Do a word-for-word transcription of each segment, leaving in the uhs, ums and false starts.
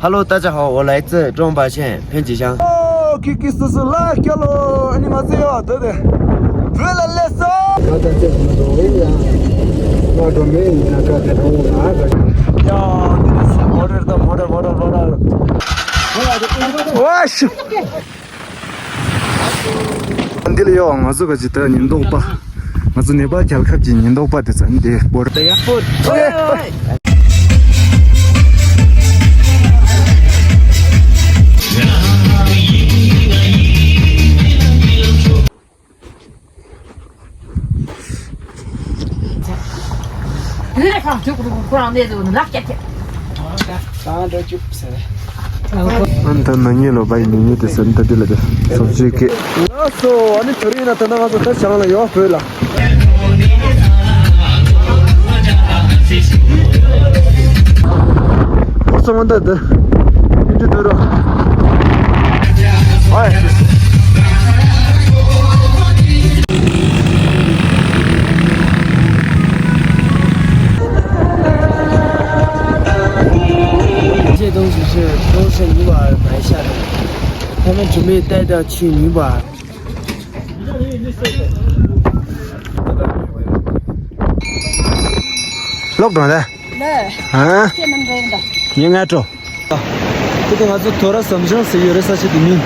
Hello，大家好，我来自中巴县潘集乡。哦，K K四四来，hello，你们这样，对对，回来了噻。刚才这怎么走呀？那个美女那个在中午拿着。呀，你的是motor的motor motor motor。我去。 འདི་ལ་ཡོད། ང་ཚོ་ག་ཅི་ད་ཉེན་རྟོག་པ། ང་ཚོ་ནེ་པཱལ་རྒྱལ་ཁབ་ཀྱི་ཉེན་རྟོག་པ་དེ་ཚོ་འདི་བོར། ཁོ་རང་གནས་འདུག་ལག་སྐྱ་སྐྱ། ཨ་ད་ན་ཉེ་ལོ་བའི་ནི་ཉེ་དེ་སེམས་ད་དེ་ལ་དེ་སོབ་ཅིག་གི། ལགས་སོ། ཨ་ནི་དེ་རིང་ན་ད་ན་ང་ཚོ་ད་བྱང་ལ་ཡོད་བོད་ལ། ཨོ་སོ་མ་ད་དེ། འདི་དུ་རོ། ཨོ། 这些东西是都是尼泊尔买下的，他们准备带到去尼泊尔。ལོག་འགྲོ་ན། ལེ། ཨ། ཁྱེད་རྣམ་འགྲོ་ཡིན་ད། ངས་ང་འགྲོ། ཁྱེད་དེ་ང་ཚོ་དོ་ར་ཟམ་ཆུང་ཟེར་ཡོད་རེད། ས་ཆ་དེ་མིང་།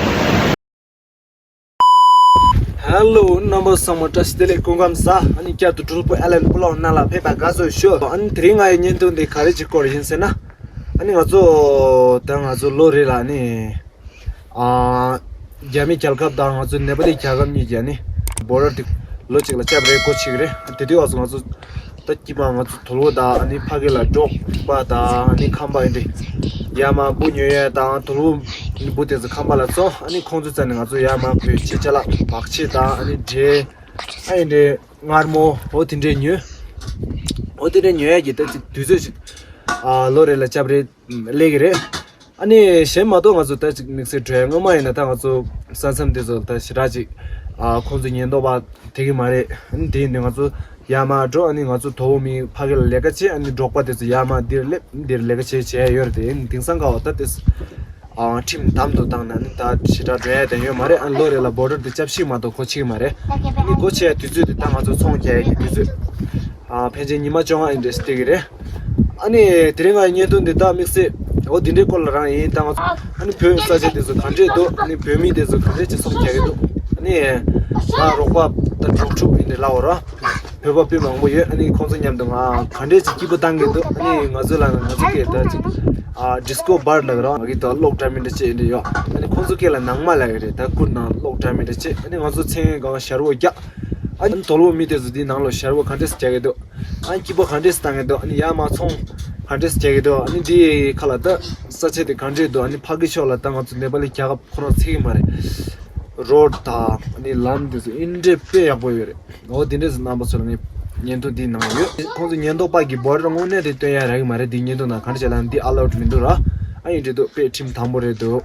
Hello། རྣམ་པ་ཚང་མ་བཀྲ་ཤིས་བདེ་ལེགས། སྐུ་ཁམས་བཟང་། ཨ་ནི་བསྐྱར་དུ་སྤྲུལ་སྐུ་ཨ་ལན་པུ་ལོག་ནང་ལ་ཕེབས་པར་དགའ་བསུ་ཞུ། ཨ་ནི་དེ་རིང་ང་ཡི་བརྙན་ཐུང་འདི་ག་རེ་ཅིག་སྐོར་ཡིན་ཟེར་ན། ཨ་ནི་ང་ཚོ་ད་ང་ཚོ་ལོ་རེ་ལ་ཨ་ནི། ཨ། རྒྱ་མི་རྒྱལ་ཁབ་དང་ང་ཚོ་ནེ་པ་ལི་རྒྱལ་ཁབ་གཉིས་ཀྱི་ཨ་ནི་བོར་ཌར་དེ་ལོ་གཅིག་ལ་བཅར་རེས་སྒོ་ཕྱེ་གི་རེད། དེ་དུས་བར་དུ་ང་ཚོ་ད་སྐྱིད་པ། ང་ཚོ་དོལ་པོ་དང་ཨ་ནི་ཕ་གི་ལ་འབྲོག་པ་དང་ཨ་ནི་ཁམས་པ་ཨེ་འདྲ་ཡར་མར་འབུ་ཉོ་ཡས་དང་། དོལ་པོ་འབུ་དེ་ཚོ་ཁམས་པ་ལ་བཙོང་། ཨ་ནི་ཁོང་ཚོའི་རྩ་ནས་ང་ཚོ་ཡར་མར་བོད་ཕྱི་ཅ་ལག་བག་ཕྱེ་དང་ཨ་ནི་འབྲས་ཨེ་འདྲ་མངར་མོ་འོ་དེ་འདྲས་ཉོས། འོ་དེ་འདྲས་ཉོ་ཡས་ཀྱི་ད་ཅིག་དུས་ཚོད་ཅིག་ཨ་ལོ་རེ་ལ་བཅར་རེས་སླེབས་ཀྱི་རེད། ཨ་ནི་གཞན་མ་གཏོགས་ང་ཚོ་ད་ཅིག་དམིགས་བསལ་གྲོས་སྔོན་མ་ཡིན་ན་ད་ང་ཚོ་ས་མཚམས་དེ་ཚོ་ད་ཞེ་དྲག་ཅིག་ཨ་ཁོང་ཚོ་ཉེན་རྟོག་པ་དེ་གི་མ་རེད། ཨ་ནི་དེ་ཡིན་དུས་ང་ཚོ་ཡར་མར་འགྲོ། ཨ་ནི་ང་ཚོ་དོལ་པོ་མི་ཕ་གི་ལ་ལས་ཀ་བྱེད། ཨ་ནི་འབྲོག་པ་དེ་ཚོ་ཡར་མར་འདིར་སླེབས་འདིར་ལས་ཀ་བྱེད་བྱེད་ཡ་ཡོད་རེད། དེ་ཡིན་དེང་སང་ག་བ་ད་དེ་ཨ་ཁྲིམས་དམ་དུ་བཏང་ན་ནི་ད་ཞེ་དྲག་འགྲོ་ཡ་དེ་ཡོད་མ་རེད། ཨ་ནི་ལོ་རེ་ལ་བོར་ཌར་དེ་བཅའ་བཞི་མ་གཏོགས་སྒོ་ཕྱེ་གི་མ་རེད། ཨ་ནི་སྒོ་ཕྱེ་ཡ་དུས་ཚོད་དེ་ད་ང་ཚོ་ཚོང་རྒྱག་ཡ་གི་དུས་ཚོད། ཨ་ཕལ་ཆེར་ཉི་མ་བཅོ་ལྔ་ཨེ་འདྲས་སླེབས་ཀྱི་རེད། ཨ་ནི་དེ་རིང་ང་ཡི་བརྙན་ཐུང་འདི་དག་དམིགས་བསལ་འོ་འདི་འདྲའི་སྐོར་ལ་རང་ཡིན། ད་ང་ཚོ་ཨ་ནི་བོད་ས་ཆ་དེ་ཚོ་ག་འདྲས་འདུག་ཨ་ནི་བོད་མི་དེ་ཚོ་ག་འདྲས་ཅིག་ཚོང་རྒྱག་གི་འདུག་ཨ་ནི་ང་རོགས་པ་དང་གྲོགས་ཕྲུག་ཡིན་ནས་ལབ་འོ་ར། བོད་པ་དཔེ་མང་པོ་ཡོད། ཨ་ནི་ཁོང་ཚོ་མཉམ་དུ་ང་ག་འདྲས་ཅིག་སྐྱིད་པོ་བཏང་གི་འདུག་ཨ་ནི་ང་ཚོ་ལ་ང་ཚོ་སྐད་ད་ཅིག་ཨ་ཌི་སི་ཀོ་བར་ལབ་ར། ང་གི་ད་གློག་འདྲ་མི་འདྲ་བྱས་ཡིན་འདྲ་ཡོད། ཨ་ནི་ཁོང་ཚོ་སྐད་ལ་ནང་མ་ལབ་ཡོད་རེད། ད་ཀུར་ནང་གློག་འདྲ་མི་འདྲ་བྱས། ཨ་ནི་ང་ཚོ་མཚན་གང་ཞར་བོ་རྒྱག་ཨ་ནི་དོལ་པོ་མི་དེ་ཚོ་འདི་ནང་ལོ་ཞར་བོ་ག་འདྲས་རྒྱག་གི་འདུག་ཨ་ནི་སྐྱིད་པོ་ག་འདྲས་བཏང་གི་འདུག་ཨ་ནི་ཡར་མར་ཚོང་ག་འདྲས་རྒྱག་གི་འདུག་ཨ་ནི་འདི་ཁ་ལ་ད་ས་ཆ་དེ་ག་འདྲས་འདུག་ཨ་ནི་ཕ་གི་ཕྱོགས་ལ་ད་ང་ཚོ་ནེ་པ་ལི་རྒྱལ་ཁབ་ཁོ་རང་ཚད་ཀྱི་མ་རེད། རོཌ་དང་ཨ་ནི་ལམ་དེ་ཚོ་ཨིན་འདྲས་དཔེ་ཡག་པོ་ཡོད་རེད། འོ་དེ་འདྲས་སུ་རྣམ་པ་ཚོ་ལ་ངས་བརྙན་ཐུང་འདི་ནང་ཡོད། ཁོང་ཚོ་ཉེན་རྟོག་པ་གི་བོར་ཌར་དངོས་གནས་དེ་སྟོན་ཡ་རག་གི་མ་རེད། འདི་བརྙན་ཐུང་ནང་ག་འདྲས་བྱས་ལ་འདི་ཨ་ལའུཌ་མི་འདུག་ར། ཨ་ཡིན་འདྲས་འདུག་དཔེ་ཁྲིམས་དམ་པོ་རེད་འདུག་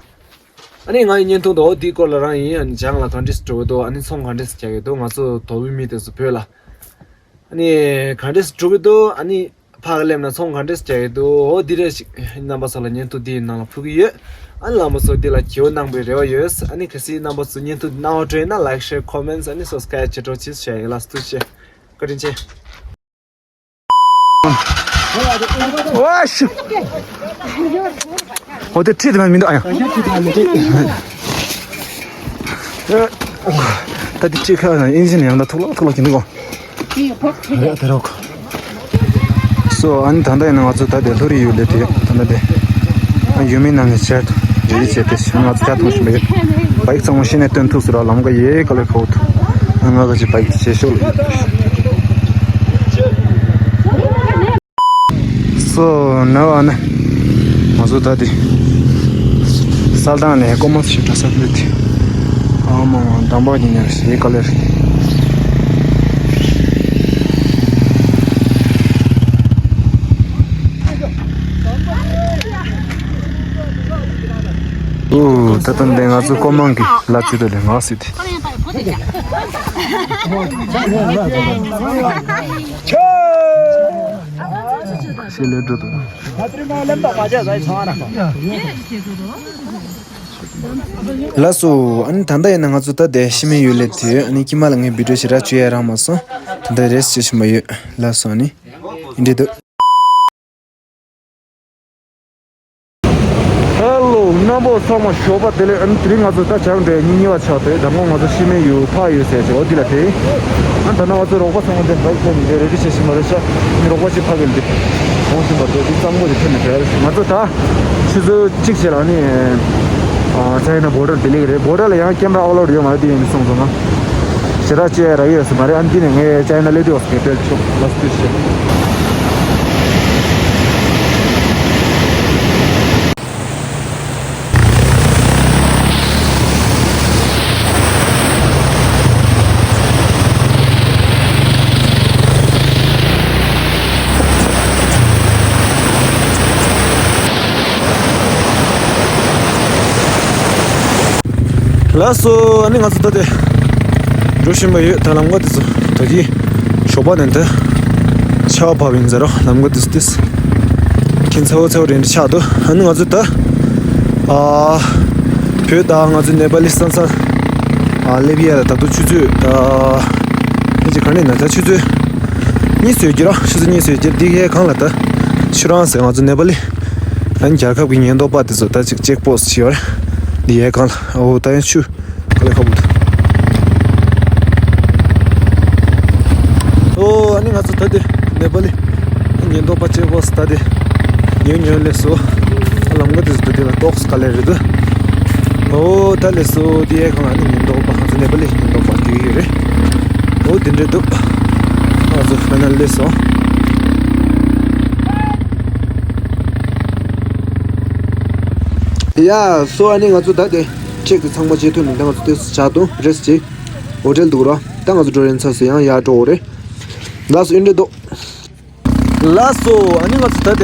ཨ་ནི་ང་ཡི་བརྙན་ཐུང་དུ་འོ་དེའི་སྐོར་ལ་རང་ཡིན། ཨ་ནི་བྱང་ལ་ག་འདྲས་འགྲོ་གི་འདུག་ཨ་ནི་ཚོང་ག་འདྲས་རྒྱག་གི་འདུག་ང་ཚོ་དོལ་པོའི་མི་དེ་ཚོ་བོད་ལ་ཨ་ནི་ག་འདྲས་འགྲོ་གི་འདུག་ཨ་ནི་ཕར་སླེབས་ན་ཚོང་ག་འདྲས་རྒྱག་གི་འདུག་འོ་འདི་རེད་ཞིག་རྣམ་པ་ཚོ་ལ་བརྙན་ཐུང་འདིའི་ནང་ལ་ཕུལ་གི་ཡོད། ཨ་ནི་རྣམ་པ་ཚོ་འདི་ལ་བྱེད་པོ་གནང་པའི་རེ་བ་ཡོད། ཨ་ནི་གལ་སྲིད་རྣམ་པ་ཚོ་བརྙན་ཐུང་འདི་གནང་བ་སྤྲོད་ན་ལའིཀ་ཤེར་ཁོ་མེན་ཨ་ནི་སབ་སི་ཀ་རེབ་བྱེད་རོགས་གྱིས་ཞུ་ཡ་ཡིན། ལགས་སོ། ཐུགས་རྗེ་ཆེ། བཀའ་དྲིན་ཆེ། ཝ་ཤུ། འོ་དེ་ཁྲིད་དེ་མ་མི་འདུག་ཨ་ཡ། ད་དེ་ཁྲིད་ཁ་ན་ཨིན་ཇིན་ཡང་ད་ཐུག་ལོག་ཐུག་ལོག་གི་འདུག་གོ། རེད་དེ་རོགས། སོ་ཨ་ནི་ད་ལྟ་ཡིན་ན་ང་ཚོ་ད་དེ་ལྷོ་རི་ཡུལ་ལས་དེ་ད་ལྟ་དེ་ཨ་ཡུལ་མི་རྣམས་ནས་བྱས་རེ་རེ་བྱས་ཏེ་ང་ཚོ་ཇ་འཐུང་བཞིན་པ་ཡོད། བ་ཡིག་གཙང་མ་ཤེས་ནས་སྟོན་ཐུབ་ཟེར་བ་ལམ་ཀ་ཡེ་ག་ལེ་ཁོ་ཐུ་ང་ག་ཅི་བ་ཡིག་བྱེད་ཤོག་ལ་ཡོད། སོ་ན་བ་ན་ང་ཚོ་ད་དེ་གསལ་ཐང་ནས་ཀོ་མོ་ཞིག་གྲྭ་ས་ཕུད་དེ་ཨ་མ་འདམ་པ་ཡིན་ནས་ཡེ་ག་ལེ་རེད། ཨོ། ད་ལྟ་འདི་ང་ཚོ་ཀོ་མང་གི་ལ་ཅི་དོ་ལེ་ང་སི་ཏི། ཤེས་ལས་འགྲོ་དང་། ལགས་སོ། ཨ་ནི་ད་ལྟ་ཡིན་ན་ང་ཚོ་ད་དེ་ཤི་མེ་ཡོད་ལས་དེ་ཨ་ནི་ཀྱི་མ་ལ་ངའི་བི་ཌིའོ་ཞེ་དྲག་བཅོས་ཡ་རག་མ་སོང་། ད་ལྟ་རེས་བྱེད་བཞིན་པ་ཡོད། ལགས་སོ། ཨ་ནི་འདི་འདུག། ཧེ་ལོ། རྣམ་པ་ཚང་མ་ཞོགས་པ་བདེ་ལེགས། ཨ་ནི་དེ་རིང་ང་ཚོ་ད་བྱང་འདྲེ་ཉིན་གཉིས་པ་ཆགས་ཏེ་ཟླ་ངོ་ང་ཚོ་ཤི་མེ་ཡུལ་ཕ་ཡུལ་ཟེར་ཞེ་འོ་འདི་ལ་དེ། ཨ་ད་ནང་ང་ཚོ་རོགས་པ་ཚང་མ་འདི་འདྲ་བྱས་ནས་འདི་རེ་ཌི་བྱེད་ཤི་མ་རེད་ཤག་ཨ་ནི་རོགས་པ་ཞིག་ཕ་གི་འདི་འོང་བཞིན་པ་འདི་འདི་གཙང་པོ་ཞིག་ཐོན་ནས་བྲལ། ང་ཚོ་ད་ཆུ་ཚོད་གཅིག་བྱས་ལ་ཨ་ནི་ཨ་ཅའི་ན་བོར་ཌར་བདེ་ལེགས་རེད། བོར་ཌར་ལ་ཡང་ཀེམ་ར་ཨོ་ལོཌ་ཡོད་མ་རེད། འདི་ཡིན་སོང་སོང་ང་། ཞེ་དྲག་ཅེས་ར་ཡོད་ས་མ་རེད། ཨ་འདི་ནས་ངས་ཅའི་ན་སླེབས་དུས་ཨོ་སི་ཀེ་སྤྲད་ཆོག་ལ་སུ་ཤེས། ལགས་སོ། ཨ་ནི་ང་ཚོ་ད་ལྟ་འགྲོ་བཞིན་པ་ཡོད། ད་ལམ་ཁ་དེ་ཚོ་ད་གི་ཞོགས་པ་ནས་ད་ཆར་པ་བབས་ཡིན་ཟེར་རོ། ལམ་ཁ་དེ་ཚོ་དེ་ཁྱིམ་ཚ་བོ་ཚ་བོ་རེ་འདྲ་ཆགས་འདུག། ཨ་ནི་ང་ཚོ་ད་ཨ་བོད་ད་ང་ཚོ་ནེ་པ་ལི་ས་ས་ཨ་སླེབས་ཡས་ལ་ད་དུང་ཆུ་ཚོད་ད་ཨ་ཅི་ག་ནས་ན་ད་ཆུ་ཚོད་གཉིས་ཙམ་ཡོད་ཀྱི་རོ། ཆུ་ཚོད་གཉིས་ཙམ་ཡོད་ཀྱི། འདི་གའི་སྒང་ལ་ད་ཆུ་རང་ཟེར་ང་ཚོ་ནེ་པ་ལི་ཨ་ནི་རྒྱལ་ཁབ་ཀྱི་ཉེན་རྟོག་པ་དེ་ཚོ་ད་ཅིག་ཅེག་པོ་སི་ཊི་ཡོད་རེད། འདི་གའི་སྒང་ལ་ཨོ་ད་ཡང་ཆུ། དཀའ་ལས་ཁག་པོ་འདུག། ཨོ་ཨ་ནི་ང་ཚོ་ད་དེ་ནེ་པ་ལི་ཉེན་རྟོག་པ་ཅེག་པོ་སི་ཊི་ད་དེ་ཉོན་ཉོན་ལས་སོ། ཨ་ལམ་ཁ་དེ་ཚོ་ད་དེ་ལ་ཏོག་ཙམ་དཀའ་ལས་རེད་འདུག། ཨོ་ད་ལས་སོ། དེ་ཡའི་སྒང་ཨ་ནི་ཉེན་རྟོག་པ་ང་ཚོ་ནེ་པ་ལི་ཉེན་རྟོག་པ་དེ་ཡོད་རེད། ཨོ་དེ་འདྲ་འདུག། ང་ཚོ་ཕ་ན་ལས་སོ། ཡ་སོ་ཨ་ནི་ང་ཚོ་ད་དེ་ཅེག་དེ་ཚང་མ་བྱེད་ཐུབ་ནས་ད་ང་ཚོ་དེ་བྱ་དང་རེས་བྱེད། ཧོ་ཊེལ་འདུག་ར། ད་ང་ཚོ་འགྲོ་རན་ཚར་སོང་། ཡང་ཡར་འགྲོ་དགོས་རེད། ལགས་སོ་ཨིན་འདྲ་འདུག། ལགས་སོ་ཨ་ནི་ང་ཚོ་ད་ལྟ་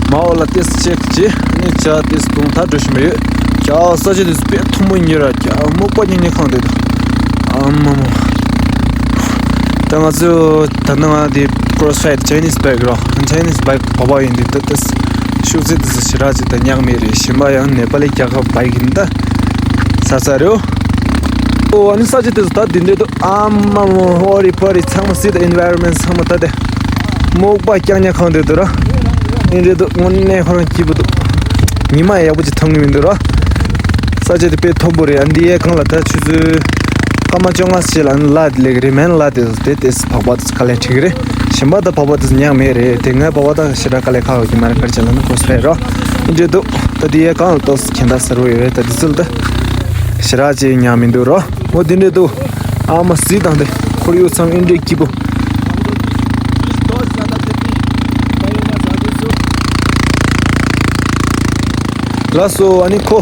མའོ་ལ་ཏེས་ཅེག་བྱས། ཨ་ནི་ཇ་ཏེས་བཏུང་ད་འགྲོ་བཞིན་པ་ཡོད། ཇ་ས་ཆ་དེ་ཚོ་དཔེ་མཐོ་མོ་ཡིན་ར། ཇ་སྨུག་པ་ཉིག་ཉིག་ཁང་དེ་འདུག། ཨ་མ་མ། ད་ང་ཚོ་ད་ནང་དེ་ཀོ་རོ་སི་ཕའེ་ཌི་ཆའི་ནིས་བྷའིཀ་ར། ཆའི་ནིས་བྷའིཀ་བ་བ་ཡིན་དུས་ད་ལྟ་ཤུགས་ཚད་དེ་ཚོ་ཞེ་དྲག་ཅིག་ད་ཉག་མེད་རེད། གཞན་པ་ཡང་ནེ་པ་ལི་རྒྱལ་ཁབ་བྷའིཀ་ཡིན་ད། ས་ས་རེད། ཨོ་ཨ་ནི་ས་ཆ་དེ་ཚོ་ད་འདི་འདྲ་འདུག། ཨ་མ་མོ་ཧོ་རི་ཕོ་རི་ཚང་མ་སི་ད་ཨེན་ཝའི་རོན་མེན་ཊི་ཚང་མ་ད་དེ་སྨུག་པ་རྐྱང་ཉག་ཁང་དེ་འདུག་ར། འདི་འདྲ་འདུག། དངོས་གནས་ཁོ་རང་སྐྱིད་པོ་འདུག། ཉི་མ་ཡག་པོ་ཅིག་མཐོང་གི་མི་འདུག་ར། ས་ཆ་དེ་དཔེ་མཐོན་པོ་རེད། ཨ་འདི་ཡའི་སྒང་ལ་ད་ཆུ་ཚོད་སྐར་མ་བཅོ་ལྔ་ཕྱེད་ལ་ཨ་ནི་ལ་དེ་སླེབས་ཀྱི་རེད། མེན་ལ་དེ་དེ་དེ་བག་པ་དེ་དཀའ་ལས་འཕྲད་ཀྱི་རེད། གཞན་པ་ད་བག་པ་དེ་ཉག་མེད་རེད། དེ་སྔའི་བག་པ་ད་ཞེ་དྲག་དཀའ་ལས་ཁག་ཡོད་ཀྱི་མ་རེད། ག་རེ་བྱས་ལབ་ན་ཁོ་སུ་རེད་རོ། འདི་འདྲ་འདུག། ད་འདི་ཡའི་སྒང་ལ་ཏོག་ཙམ་གྱེན་ལྟ་ཟེར་བ་ཡོད་རེད། ད་འདི་ཚོ་ལ་ད་ཞེ་དྲག་ཅིག་ཉག་མི་འདུག་རོ། འོ་འདི་འདྲ་འདུག། ཨ་མ་གཟིགས་དང་དེ་ཁོར་ཡུག་ཚང་ཨེ་འདྲའི་སྐྱིད་པོ། ལགས་སོ། ཨ་ནི་ཁོ་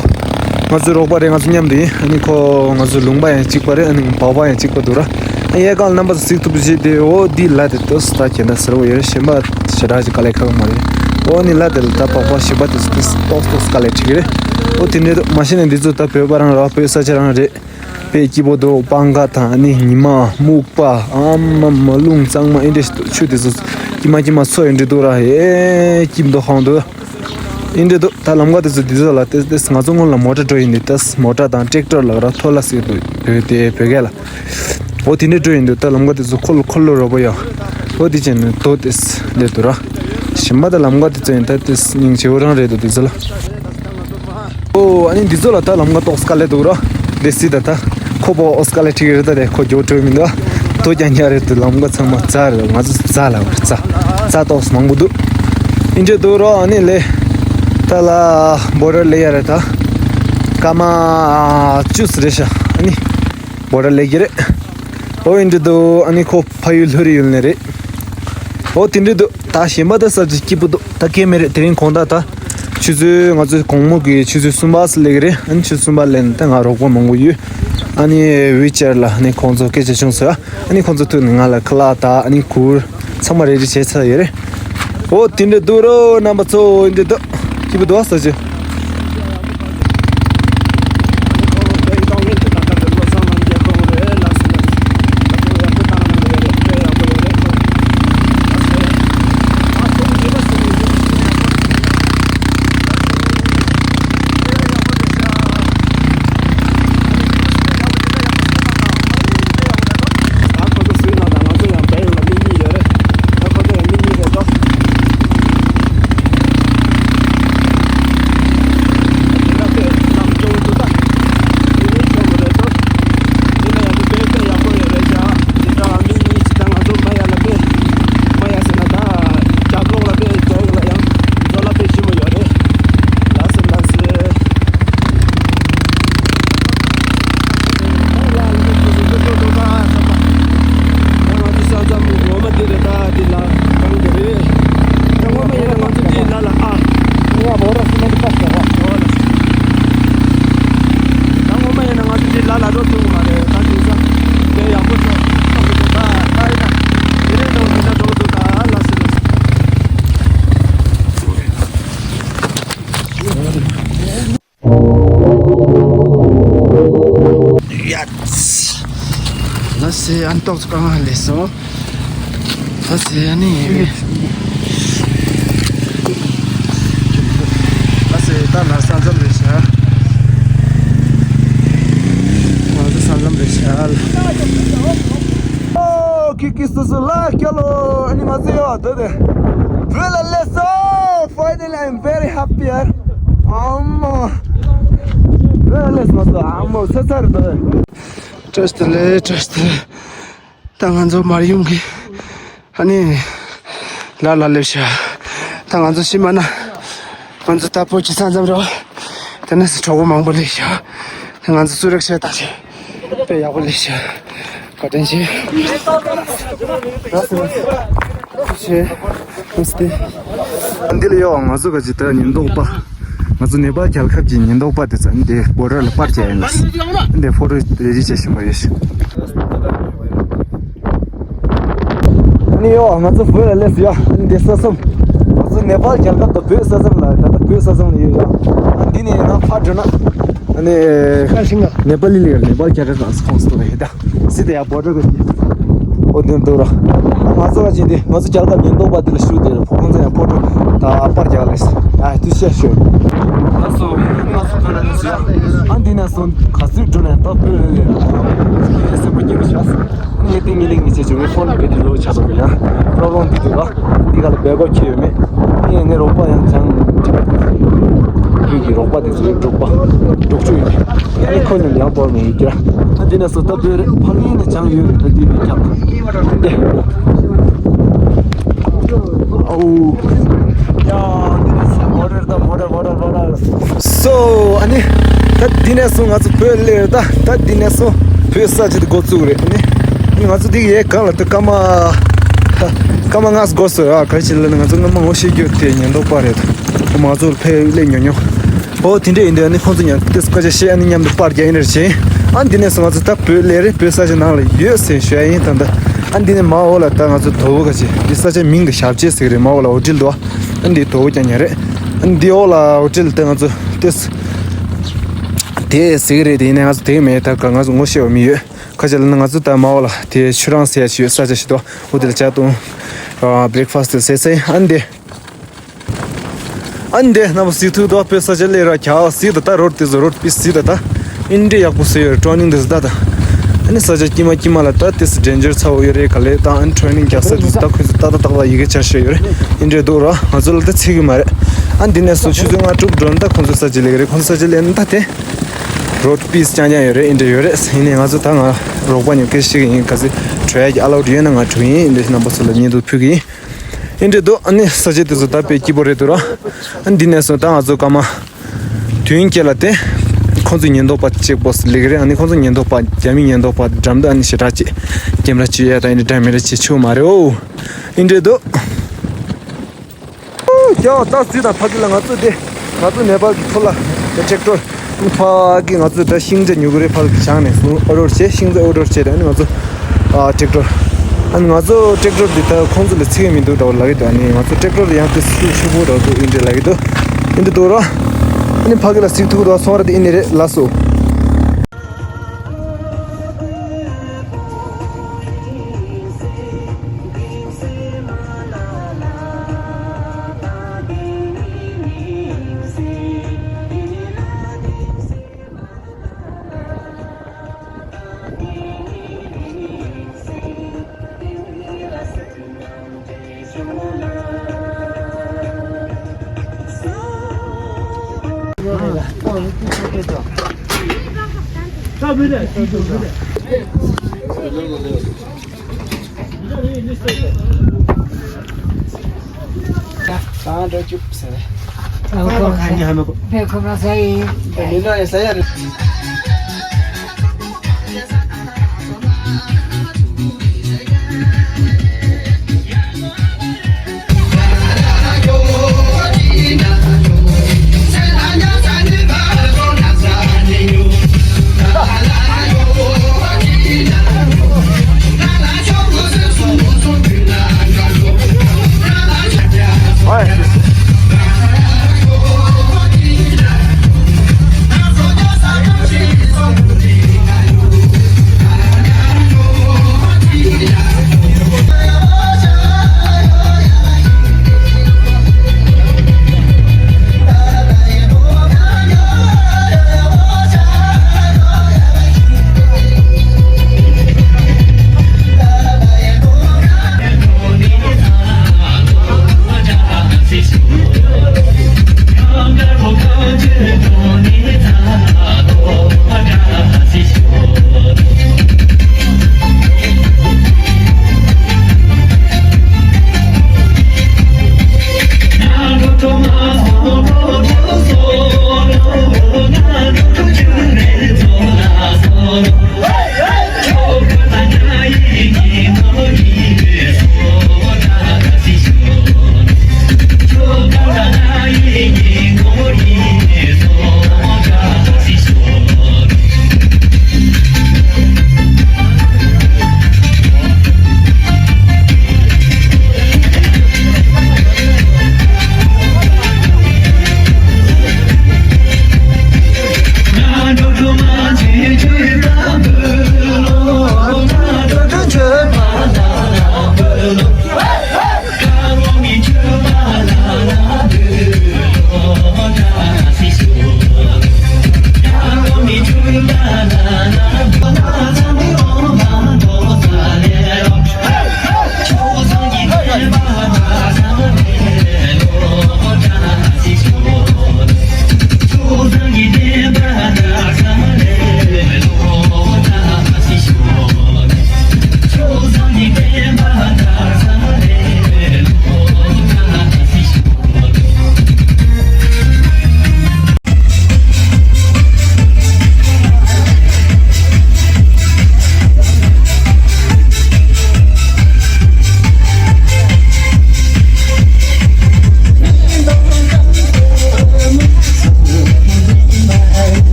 ང་ཚོའི་རོགས་པ་རེད། ང་ཚོ་མཉམ་དུ་ཡིན། ཨ་ནི་ཁོ་ང་ཚོའི་ལུང་པ་ཡང་གཅིག་པ་རེད། ཨ་ནི་བག་པ་ཡང་གཅིག་པ་འདུག་ར། ཨ་ཡའི་སྒང་ལ་རྣམ་པ་ཚོ་གཟིགས་ཐུབ་ཀྱི་རེད་དེ། འོ་འདི་ལ་དེ་ཏོག་ཙམ་ད་གྱེན་ལྟ་ཟེར་བ་ཡོད་རེད། གཞན་པ་ཞེ་དྲག་ཅིག་དཀའ་ལས་ཁག་མ་རེད། འོ་ནི་ལ་དེ་ལ་ད་བག་པ་ཞིག་པ་དེ་ཚོ་ཏོག་ཙམ་ཏོག་ཙམ་དཀའ་ལས་འཕྲད་ཀྱི་རེད། འོ་དེ་འདྲ་འདུག། མ་གཞི་ནས་འདི་ཚོ་ད་བོད་པ་རང་ར། བོད་ས་ཆ་རང་རེད། དཔེ་སྐྱིད་པོ་འདུག། སྤང་ཁ་དང་ཨ་ནི་ཉི་མ་སྨུག་པ་ཨ་མ་མ་རླུང་གཙང་མ་ཨེ་འདྲ་ཞིག་འདུག། ཆུ་དེ་ཚོ་སྐྱིད་མ་སྐྱིད་མ་སོ་ཨེ་འདྲ་འདུག་ར། ཨེ་སྐྱིད་མདོག་ཁ་པོ་འདུག། ཨེ་འདྲ་འདུག། ད་ལམ་ཁ་དེ་ཚོ་འདི་ཚོ་ལ་ཏེས་ཏེས་ང་ཚོ་སྔོན་ལ་མོ་ཊ་འགྲོ་ཡིན་དུས། ཏེས་མོ་ཊ་དང་ཊེག་ཊར་ལབ་ར། ཐོ་ལ་ཟེར་འདུག། བོད་དེ་བོད་སྐད་ལ། འོ་དེ་འདྲ་འགྲོ་ཡིན་དུས་ད་ལམ་ཁ་དེ་ཚོ་འཁོར་ལོ་འཁོར་ལོ་རོ་པོ་ཡོད། འོ་དེ་བྱས་ནས་རྡོ་ཏེས་འདྲ་འདུག་ར། གཞན་པ་ད་ལམ་ཁ་དེ་ཚོ་ཡིན་ད་ཏེས་སྙིང་རྗེ་བོ་རང་རེད་འདུག་དེ་ཚོ་ལ། ཨོ་ཨ་ནི་འདི་ཚོ་ལ་ད་ལམ་ཁ་ཏོག་ཙམ་དཀའ་ལས་འདུག་ར། དེ་སྲིད་ད་ད་ཁོ་པོ་ཨོ་དཀའ་ལས་འཕྲད་ཀྱི་རེད། ད་དེ་ཁོ་མགྱོགས་འགྲོ་མི་འདུག། ཐོ་རྐྱང་རྐྱང་རེད་དེ། ལམ་ཁ་ཚང་མ་རྩྭ་རེད། ང་ཚོ་རྩྭ་ལ་རྩྭ་རྩྭ་ཏོག་ཙམ་མང་པོ་འདུག། ཨིན་འདྲ་འདུག་ར། ཨ་ནི་ལས་ད་ལ་བོར་ཌར་སླེབས་ཡ་རེད་ད། སྐར་མ་བཅུ་ཙམ་རེད་ཤག། ཨ་ནི་བོར་ཌར་སླེབས་ཀྱི་རེད། ཨོ་ཨིན་འདྲ་འདུག། ཨ་ནི་ཁོ་ཕ་ཡུལ་ལྷོ་རི་ཡུལ་ནས་རེད། ཨོ་དེ་འདྲ་འདུག། ད་གཞན་པ་ད་ས་ཆ་སྐྱིད་པོ་འདུག། ད་སྐད་མེད་རེད། དེ་རིང་དགོང་དག་ད་ཆུ་ཚོད་ང་ཚོའི་དགོང་མོ་གི་ཆུ་ཚོད་གསུམ་པ་ཙམ་སླེབས་ཀྱི་རེད། ཨ་ནི་ཆུ་ཚོད་གསུམ་པ་སླེབས་ནས་ད་ང་རོགས་པ་མང་པོ་ཡོད། ཨ་ནི་ཝི་ཅར་ལ་ཨ་ནི་ཁོང་ཚོ་སྐད་ཆ་བྱུང་ཟེར། ཨ་ནི་ཁོང་ཚོ་ཐུག་ནས་ང་ལ་ཁ་ལག་དང་ཨ་ནི་གུར་ཚང་མ་རེ་ཌི་བྱས་ཚར་ཡོད་རེད། ཨོ་དེ་འདྲ་འདུག་རོ། རྣམ་པ་ཚོ་འདི་འདུག། སྐྱིད་པོ་འདུག་ཨ་ས་ཆ། ཟེར་ཨན་ཏོག་ཙམ་གང་ལས་སོང་། ད་ཟེར་ཨ་ནི། ད་ཟེར་ད་ལ་ས་མཚམས་རེད་ཤག་ང་ཚོ་ས་མཚམས་རེད་ཤག་ཨོ་ཁི་ཁི་སུ་སུ་ལ་ཁྱོད་ལོ། ཨ་ནི་ང་ཚོ་ཡོད་དོ་དེ། བོད་ལ་སླེབས་སོང་། Finally, I'm very happy. ཨ་མ། བོད་ལ་སླེབས་སོང་། ཨ་མ་ས་ཚར་དོ། བཀྲ་ཤིས་བདེ་ལེགས། བཀྲ་ཤིས་བདེ་ལེགས། ད་ང་ཚོ་མར་ཡོང་གི་ཨ་ནི་ལ་ལ་སླེབས་ཤག་ད་ང་ཚོ་ཤི་མ་ན་ང་ཚོ་ད་བོད་ཀྱི་ས་མཚམས་རེད། དེ་ནས་སུ་གྲོགས་པོ་མང་པོ་སླེབས་ཤག་ད་ང་ཚོ་གསོལ་རས་བྱས་ད་ཆེ་དཔེ་ཡག་པོ་སླེབས་ཤག་བཀའ་དྲིན་ཆེ། ར་སི་ར་སི་ཆེ། འདི་ལ་ཡོད། ང་ཚོ་ག་ཅི་ད་ཉེན་རྟོག་པ། ང་ཚོ་ནེ་པཱལ་རྒྱལ་ཁབ་ཀྱི་ཉེན་རྟོག་པ་དེ་ཚོ་འདི་བོ་ཌར་ལ་པར་རྒྱག་ཡིན་ལ། འདི་ཕོ་ཊོ་རེ་ཌི་བྱེད་བཞིན་པ་ཡོད་ཤག་ཨ་ནི་ཡོད། ང་ཚོ་བོད་ལ་སླེབས་ཡོད། ཨ་ནི་འདི་ས་མཚམས། ང་ཚོ་ནེ་པཱལ་རྒྱལ་ཁབ་དང་བོད་ས་མཚམས་ལ་ད་ལྟ་བོད་ས་མཚམས་ལ་ཡོད་ཡ། ཨ་ནི་འདི་ནས་ཡིན་ན་ཕར་འགྲོ་ན། ཨ་ནི། ནེ་པཱལ་ལི་ལ་ཡོད། ནེ་པཱལ་རྒྱལ་ཁབ་ཁོངས་སུ་གཏོགས་པ་ཡོད་ད། སི་ཏེ་ཡ་བོ་ཌར་གི་ཨོ་དེ་འདུག་ར། ང་ཚོ་ག་ཅིག་འདི་ང་ཚོ་རྒྱལ་ཁབ་ཉེན་རྟོག་པ་དེ་ལ་ཞུ་དེ་ར་ཁོང་ཚོ་ཡང་ཕོ་ཊོ་ད་པར་རྒྱག་ལས། ཨ་དུས་ཤ་ཤོད། ལགས་སོ། ང་ཚོ་བོད་ལ་སླེབས་སོང་། ཨ་འདི་ནས་སོང་ག་ཚོད་འགྲོ་ནས་ད་བོད་ལ་སླེབས་སོང་། སེམས་པ་སྐྱིད་པོ་བྱས། ངས་ཏིང་ངེ་ལིང་ངེ་བྱས་བྱུང་། ངའི་ཕོན་ལ་བེ་ཊི་རི་ལོ་ཆགས་འདུག་ཡ། པྲོབ་ལེམ་འདི་འདུག་ར། འདི་ག་ལ་བེ་ཀོབ་ཁྱེར་ཡོད་མེད། ངས་ངའི་རོགས་པ་ཡང་བྱང་ཁྲིད་པ་དེ་ཚོ་ཡོད། བོད་ཀྱི་རོགས་པ་དེ་ཚོ་ཡོད། འབྲོག་པ་འབྲོག་ཆུ་ཡོད། ཨ་ནི་ཁོ་གཉིས་ཡང་བོར་ནས་ཡོད་ཀྱི་ར། ཨ་འདི་ནས་སོ་ད་བོད་རེད། ཕ་གི་ནས་བྱང་ཡོད་རེད། ད་འདི་ནས་ཀྱང་འདི། ཨའུ། ཡ་འདི་ནས་སོ་བོར་རེད། ད་བོར་རེད། བོར་རེད། བོར་རེད། སོ་ཨ་ནི། ད་འདི་ནས་སོ་ང་ཚོ་བོད་སླེབས་རེད། ད་ད་འདི་ནས་སོ་བོད་ས་ཆ་དེ་འགོ་བཙུགས་རེད། ཨ་ནི། ང་ཚོ་འདི་ཡའི་སྒང་ལ་ད་སྐར་མ། སྐར་མ་ལྔ་འགོར་སོང་ཡ། ག་རེ་བྱས་ལབ་ན་ང་ཚོ་སྔོན་མ་ངོ་ཤེས་རྒྱུ་དེ་ཉེན་རྟོག་པ་རེད། ཁོ་མ་ཚོར་ཕེབས་སླེབས་ཉོ་ཉོ། ཨོ་དེ་འདྲ་ཡིན་དུས་ཨ་ནི་ཁོང་ཚོ་ཡང་ཏོག་ཙམ་སྐད་ཆ་བཤད། ཨ་ནི་མཉམ་དུ་པར་རྒྱག་ཡིན་རེད་བྱས། ཨ་འདི་ནས་སོ་ང་ཚོ་ད་བོད་སླེབས་རེད། བོད་ས་ཆ་ནང་ལ་ཡོད་ཟེར་ཞུ་ཡ་ཡིན། ད་ད་ཨ་འདི་ནས་མ་འོག་ལ་ད་ང་ཚོ་དོ་བོ་ག་ཅིག་འདི་ས་ཆ་མིང་གི་ཞབས་རྗེས་ཟེར་གི་རེད། མ་འོག་ལ་ཧོ་ཊེལ་འདུག་ཨ་འདི་དོ་བོ་རྒྱག་ཉེ་རེད། ཨ་འདི་འོག་ལ་ཧོ་ཊེལ་ད་ང་ཚོ་ཏོག་ཙམ་དེ་ཟེར་གི་རེད། དེ་ཡིན་ནའི་ང་ཚོ་དེ་མེད། ད་ག་ང་ཚོ་ངོ་ཤེས་པ་མི་ཡོད། ཁ་ཆེ་ལ་ན་ང་ཚོ་ད་མ་འོག་ལ་དེ་ཆུ་རང་ཟེར་ཡ་ཞིག་ཡོད། ས་ཆ་ཞིག་འདུག་ཨོ་དེ་ལ་ཇ་འཐུང་། བྷི་རེག་ཕ་སི་ཊི་ཟེར་ཟེར། ཨ་འདི། ཨ་འདི་རྣམ་པ་གཟིགས་ཐུབ་འདུག་བོད་ས་ཆ་སླེབས་ར་ཁྱག་གཟིགས་ད། ད་རོ་ཌི་དེ་ཚོ་རོ་ཌི་པིས་གཟིགས་ད། ད་ཨིན་འདྲེ་ཡག་པོ་བཟོས་ཡོད་རེད། ཊར་ནིང་དེ་ཚོ་ད་ད། ཨ་ནི་ས་ཆ་དཀྱིལ་མ་དཀྱིལ་མ་ལ་ད་དེ་ཚོ་ཌེན་ཇར་ཚ་བོ་ཡོད་རེད། ག་ལེ་ད་ཨ་ནི་ཊར་ནིང་རྒྱག་ས་དེ་ཚོ་ད་ཁོ་ཚོ་ཏག་ཏག་ཏག་ཏག་ཡི་གེ་འཆར་བཞག་ཡོད་རེད། ཨིན་འདྲེ་འདུག་ར། ང་ཚོ་ལ་ད་ཚིག་གི་མ་རེད། ཨ་འདི་ནས་སོ་ཆུ་ཚོད་ལྔ་དྲུག་འགྲོ་ན་ད་ཁོ་ཚོ་ས་ཆ་སླེབས་ཀྱི་རེད། ཁོ་ཚོ་ས་ཆ་སླེབས་ན་ད་དེ་རོ་ཌི་པིས་རྐྱང་རྐྱང་ཡོད་རེད། ཨིན་འདྲེ་ཡོད་རེད། ཡིན་ནའི་ང་ཚོ་ད་ང་རོགས་པ་ཉོ་སྐད་ཤེས་ཀྱི་ཡིན། ག་ཚོད་འགྲོ་ཡ་གི་ཨ་ལའུ་ཌི་ཡོད་ན་ང་འགྲོ་གི་ཡིན། ཨིན་འདྲེ་རྣམ་པ་ཚོ་ལ་བརྙན་ཐུང་ཕུལ་གི་ཡིན། ཨིན་འདྲེ་འདུག་ཨ་ནི་ས་ཆ་དེ་ཚོ་ད་དཔེ་སྐྱིད་པོ་རེད་འདུག་ར། ཨ་འདི་ནས་སོང་ད་ང་ཚོ་སྐར་མ་བདུན་བརྒྱད་ལ་དེ་ཁོང་ཚོ་ཉེན་རྟོག་པ་གཅིག་པོ་སླེབས་ཀྱི་རེད། ཨ་ནི་ཁོང་ཚོ་ཉེན་རྟོག་པ་རྒྱ་མི་ཉེན་རྟོག་པ་འགྲམ་དུ་ཨ་ནི་ཞེ་དྲག་ཅིག་ཀེམ་ར་བཅུག་ཡ་དང་ཨིན་འདྲེ་འདྲ་མི་འདྲ་བྱེད་ཆོག་མ་རེད། ཨོ་ཨིན་འདྲེ་འདུག་ཀྱང་ད་སུས་དང་ཕ་གི་ལ་ང་ཚོ་དེ་ང་ཚོ་ནེ་པཱལ་གྱི་ཚོ་ལ་ཊེག་ཊར་ཕ་གི་ང་ཚོ་ད་ཤིང་རྩ་ཉོ་གི་རེད། ཕ་གི་བྱང་ནས་སོང་ཨོ་ཌར་བྱས། ཤིང་རྩ་ཨོ་ཌར་བྱས། ད་ནི་ང་ཚོ་ཨ་ཊེག་ཊར་ཨ་ནི་ང་ཚོ་ཊེག་ཊར་འདི་ད་ཁོང་ཚོ་ལ་ཚིག་མི་འདུག་འདྲ་བོ་ལབ་ཀྱི་འདུག་ཨ་ནི་ང་ཚོ་ཊེག་ཊར་ཡང་དེ་སུ་ཆུ་བོ་འདྲ་བོ་འདུག་ཨིན་འདྲེ་ལབ་ཀྱི་འདུག་ཨིན་འདྲེ་འདུག་ར། ཨ་ནི་ཕ་གི་ལ་གཟིགས་ཐུབ་འདུག་སོང་ར་དེ་ཨིན་ནི་རེད། ལགས་སོ།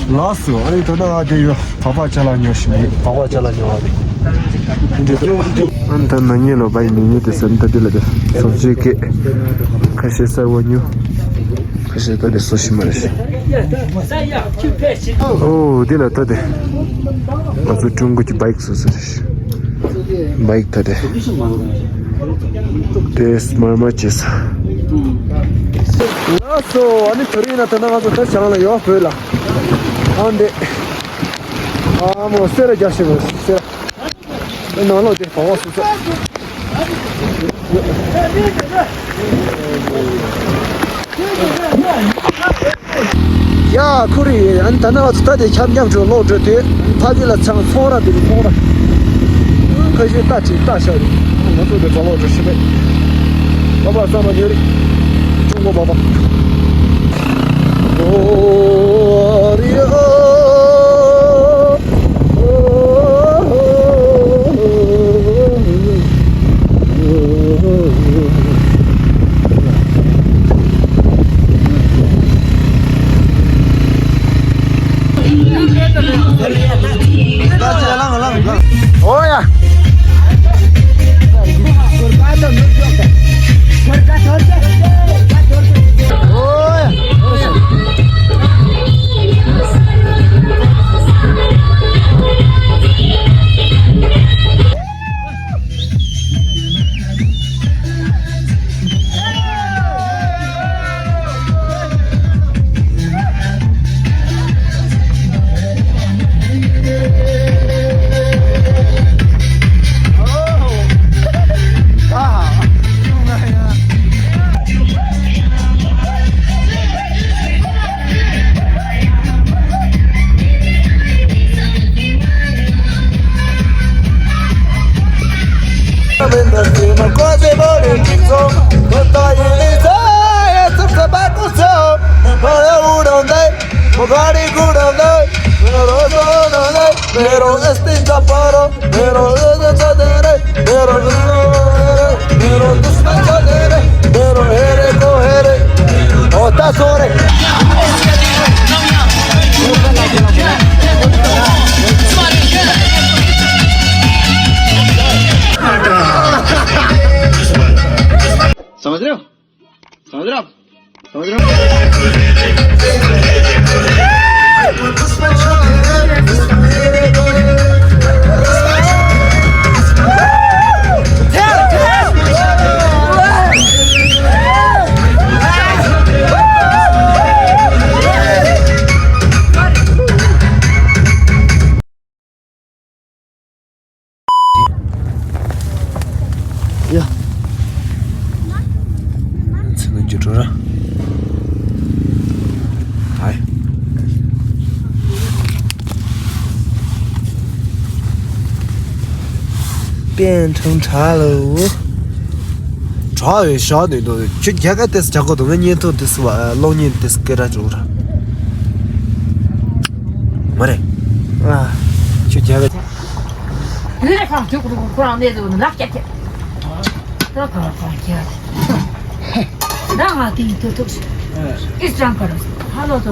ལགས་སོ། ཨ་ནི་ད་ལྟ་ང་དེ་ཡོད། བག་བག་ཅ་ལག་ཉོ་བཞིན་ཡོད། བག་བག་ཅ་ལག་ཉོ་བ་རེད། འདི་འདྲ་འདུག་ཨ་ནི་ད་ན་ཉེ་ལོ་བ་ཡི་མི་ཉེ་དེ་ཟེར་ན་ད་འདི་ལ་དེ་བཟོ་བཅོས་སྐད་ཁ་ཤས་གསར་བ་ཉོ། ཁ་ཤས་ད་དེ་བཟོ་བཞིན་པ་རེད། ཨོ་འདི་ལ་ད་དེ་ང་ཚོ་ཀྲུང་གོ་གི་བའིག་བཟོ་ས་རེད། བའིག་ད་དེ་དེ་སྨར་མ་བྱེད་ས། ལགས་སོ། ཨ་ནི་དེ་རིང་ན་ད་ན་ང་ཚོ་ད་བྱང་ལ་ཡོད་བོད་ལ། ཨ་འདི། ཨ་མོ་སེ་ར་རྒྱག་ཤེས་མོ་སེ་ར། ཨ་ནང་ལོགས་དེ་བང་བ་སུ་ས། ཡ་ཁུ་རི། ཨ་ནི་ད་ནང་ཚོ་ད་དེ་འཁྱམ་འཁྱམ་ཅིག་ལོག་འགྲོ་དུས་ཕ་གི་ལ་ཚང་ཚོང་ར་དེ་ཚོང་ར། ཁ་ཤས་རྟ་ཅིག་རྟ་ཤ་རེད། ང་ཚོ་དེ་ཚོ་ལོག་འགྲོ་ཤི་བས། པ་པ་ས་མ་ཉོ་རི། ཀྲུང་གོ་པ་པ། ཨོ་ཡ། Pero este chaparro, pero ese chatere, pero, pero tú me chatere, pero eres coger, otra sobre. ¿समझ रहे हो? समझ रहे हो? समझ रहे हो? ཡ། ཚེ་ན་འཇུ་འགྲོ་ར། ཧའི། པན་ཁྲང་ཁྲ་ལོ། གྲྭ་བའི་ཞག་ནས་དོ་ཁྱོད་རྒྱ་གར་ཏེས་རྒྱ་གོ་དོ་ང་བརྙན་ཐུང་ཏེས་བ་གློག་བརྙན་ཏེས་སྐད་གྲགས་བྱུང་ར། མ་རེད། ཨ། ཁྱོད་རྒྱ་གར། ཡུལ་ལས་ཁང་ཁྱོད་ཁོ་ཁོ་རང་གནས་དུ་ལག་སྐྱ་ཁྱེར། ད་ག་ག་ཁྱེར། ད་ང་དེ་ཡིན་ཐུབ་ཐུབ་ཨིས་ཀྲང་ཀར་ཧ་ལོ་ཐོ་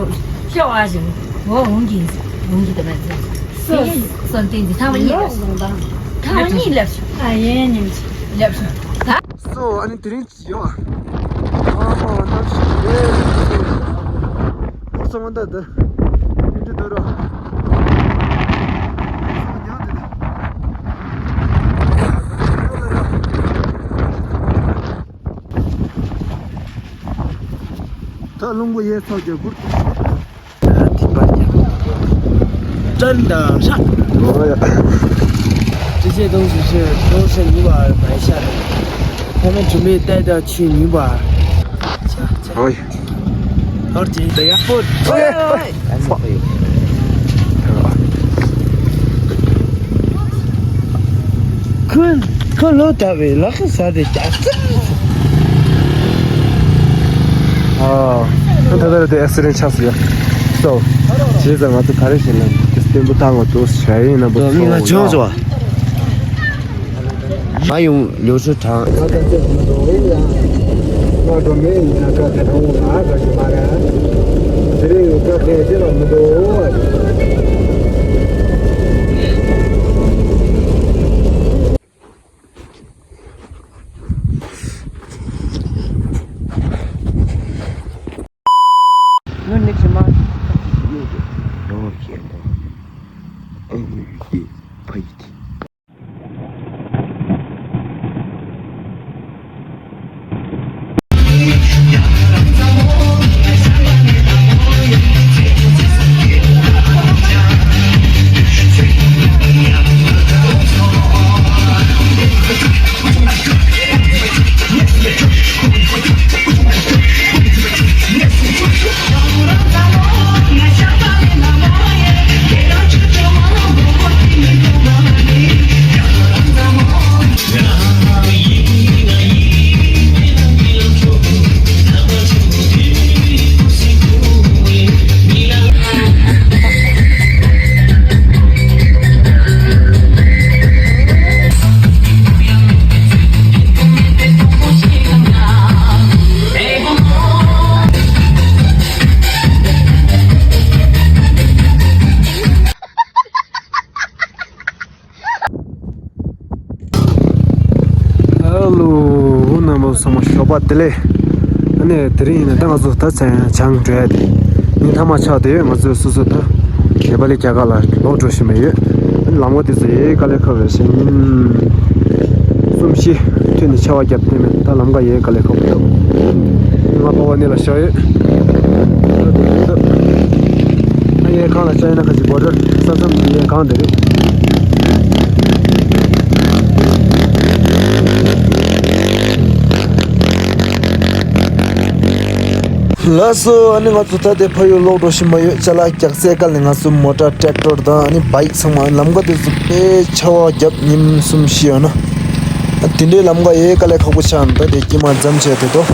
ཤོ་ཨ་ཞིག་འོ་འོང་གི་འོང་གི་དེ་མ་ཚད་སོན་ཏིན་གྱི་ཐང་མ་གཉིས་ལབ་སོང་། ཐང་མ་གཉིས་ལབ་སོང་། ཨ་ཡེ་ཉིམ་ལབ་སོང་། ད་སོ་ཨ་ནི་དེ་རིང་ཡོ། ཨ་ཧོ་གནམ་གཤིས་ལས། སོང་ད་འདི། འདི་འདི་རོ། ད་རླུང་པོ་ཡས་ཚོགས་ཀྱི་སྒུར། ཐིམ་པ་ཉེ། ཀྲན་དང་ཧྲ། ཨོ་ཡ། 这些东西是都是你把买下的，他们准备带到去你把。 ཨོ་ཡ། ཨོ་རྒྱན་དེ་ཡག་པོ། ཨོ་ཡ། ཨོ་ཡ། ཁོ་ཁོ་ལོ་ད་བའི་ལག་ཁ་ཟ་དེ་ཀྱག་ཙི། ཨ། ད་ད་དེ་ཨེ་སི་རེན་ཆགས་སོང་ཡ། སོ། བྱས་ཙང་ང་ཚོ་ག་རེ་བྱས་ན་དེ་བརྟན་པོ་བཏང་བ་འདུག་ཞལ་ཡིན་ན་པོ་མི་ང་ཚོ་བྱུང་སོང་བ། ང་ཡང་ལོ་ཚོད་དྲངས། ང་ད་ཚོད་མི་འདུག་ཡ། ང་འགྲོ་མེད་ཡིན་ན་ཁ་ཁ་འགྲོ་འོང་ང་ག་ཞུ་མ་ར། དེ་རིང་ཡོད་ཁ་ཁ་ཅི་ལ་མི་འདུག་ཧ་ལོ། རྣམ་པ་ཚང་མ་ཞོགས་པ་བདེ་ལེགས། ཨ་ནི་དེ་རིང་ཡིན་ན་ད་ང་ཚོ་ད་ཚན་བྱང་འགྲོ་ཡ་དེ་ཉིན་མཐའ་མ་ཆགས་བསྡད་ཡོད། ང་ཚོས་སོ་སོ་ད་ནེ་པ་ལི་རྒྱ་གར་ལ་ལོག་འགྲོ་བཞིན་པ་ཡོད། ཨ་ནི་ལམ་ཁ་དེ་ཚོ་ཡེ་དཀའ་ལས་ཁག་རེད་ཤག་ཉིན་གསུམ་བཞི་ཐོན་ནས་ཆར་པ་བརྒྱབ་བསྡད་མེད། ད་ལམ་ཁ་ཡེ་དཀའ་ལས་ཁག་པོ་འདུག་ང་པ་བ་ནི་ལ་བཞག་ཡོད། ཨ་ཡེ་གང་ལ་བཅར་ཡིན་ན་ཁ་ཅིག་བོ་ཊར་ས་མཚམས་ཀྱི་ཡེ་གང་དེ་རེད། ལགས་སོ། ཨ་ནི་ང་ཚོ་ད་ལྟའི་ཕ་ཡུལ་ལོག་འགྲོ་བཞིན་པ་ཡོད། ཅ་ལག་རྒྱག་སའི་སྐབས་ནས་ང་ཚོ་མོ་ཊ་ཊེག་ཊོར་དང་ཨ་ནི་བྷའིཀ་ཚང་མ་ལམ་ཁ་དེ་ཚོ་དཔེ་ཆར་པ་བརྒྱབ་ཉིན་གསུམ་བཞི་ཡོད་ན། ཨ་དེ་འདྲའི་ལམ་ཁ་ཡེ་དཀའ་ལས་ཁག་པོ་ཆགས་ན་ད་དེ་སྐྱེས་མ་འཛམ་བྱས་དེ་དོ།